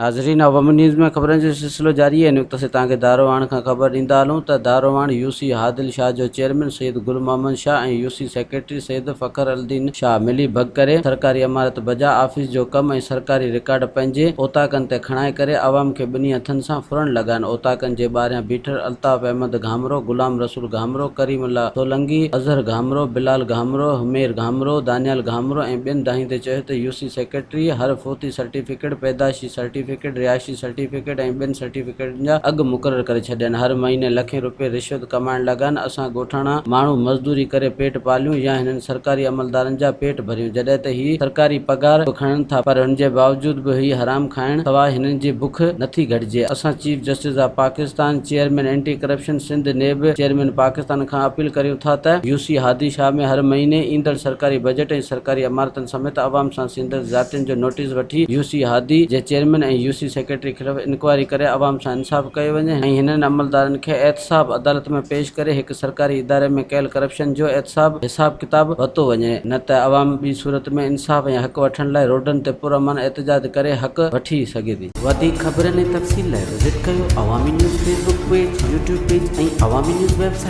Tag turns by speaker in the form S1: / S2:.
S1: ناظرين عوامي نيوز ۾ خبرن جو سلسلو جاري آهي. هن وقت اسين توهان کي داروواڻ کان خبر ڏيندا هلون ته داروواڻ يو سي هادل شاهه جو chairman Syed Gul Muhammad Shah ۽ U C secretary Syed Fakhar Uddin Shah ملي ڀڳ ڪري سرڪاري عمارت بجا آفيس جو ڪم ۽ سرڪاري رڪارڊ پنهنجي اوطاقن تي کڻائي ڪري عوام کي ٻنهي هٿن سان ڦرڻ لڳا آهن. اوطاقن جي ٻاهريان بيٺل الطاف احمد گهامرو، غلام رسول گهامرو، ڪريم الله سولنگي، اظهر گهامرو، بلال گهامرو، حمير گهامرو، دانيال گهامرو ۽ ٻين دانهيندي چيو ته يو سي سيڪريٽري هر فوتي سرٽيفڪيٽ، پيدائشي سرٽيفڪيٽ، رهائشي سرٽيفڪيٽ ۽ ٻين سرٽيفڪيٽن جا اگهه مقرر ڪري ڇڏيا آهن. هر مهيني لکين روپيه رشوت ڪمائڻ لڳا آهن. اسان ڳوٺاڻا ماڻهو مزدوري ڪري پيٽ پاليون يا هنن سرڪاري عملدارن جا پيٽ ڀريون جڏهن ته هي سرڪاري پگهار به کڻن ٿا پر ان جي باوجود به هي حرام کائڻ سواء هنن جي بک نٿي گهٽجي. اسان chief justice of Pakistan, chairman anti corruption Sindh, NAB chairman Pakistan کان اپيل ڪريون ٿا ته يو سي هادي شاهه ۾ هر مهيني ايندڙ سرڪاري بجيٽ ۽ سرڪاري عمارتن سميت عوام سان ٿيندڙ زيادتين جو نوٽيس وٺي يو سي هادي جي چيئرمين ۽ يو سي سيڪريٽري خلاف انڪوائري ڪري عوام سان انصاف ڪيو وڃي ۽ هنن عملدارن کي احتساب عدالت ۾ پيش ڪري هڪ سرڪاري اداري ۾ ڪيل ڪرپشن جو احتساب حساب ڪتاب ورتو وڃي نه ته عوام ٻي صورت ۾ انصاف ۽ حق وٺڻ لاء روڊن تي پرامن احتجاج ڪري حق وٺي سگهي ٿي.
S2: وڌيڪ خبرن ۽ تفصيل لاء وزٽ ڪيو Awami news Facebook page, YouTube page ۽ Awami news website.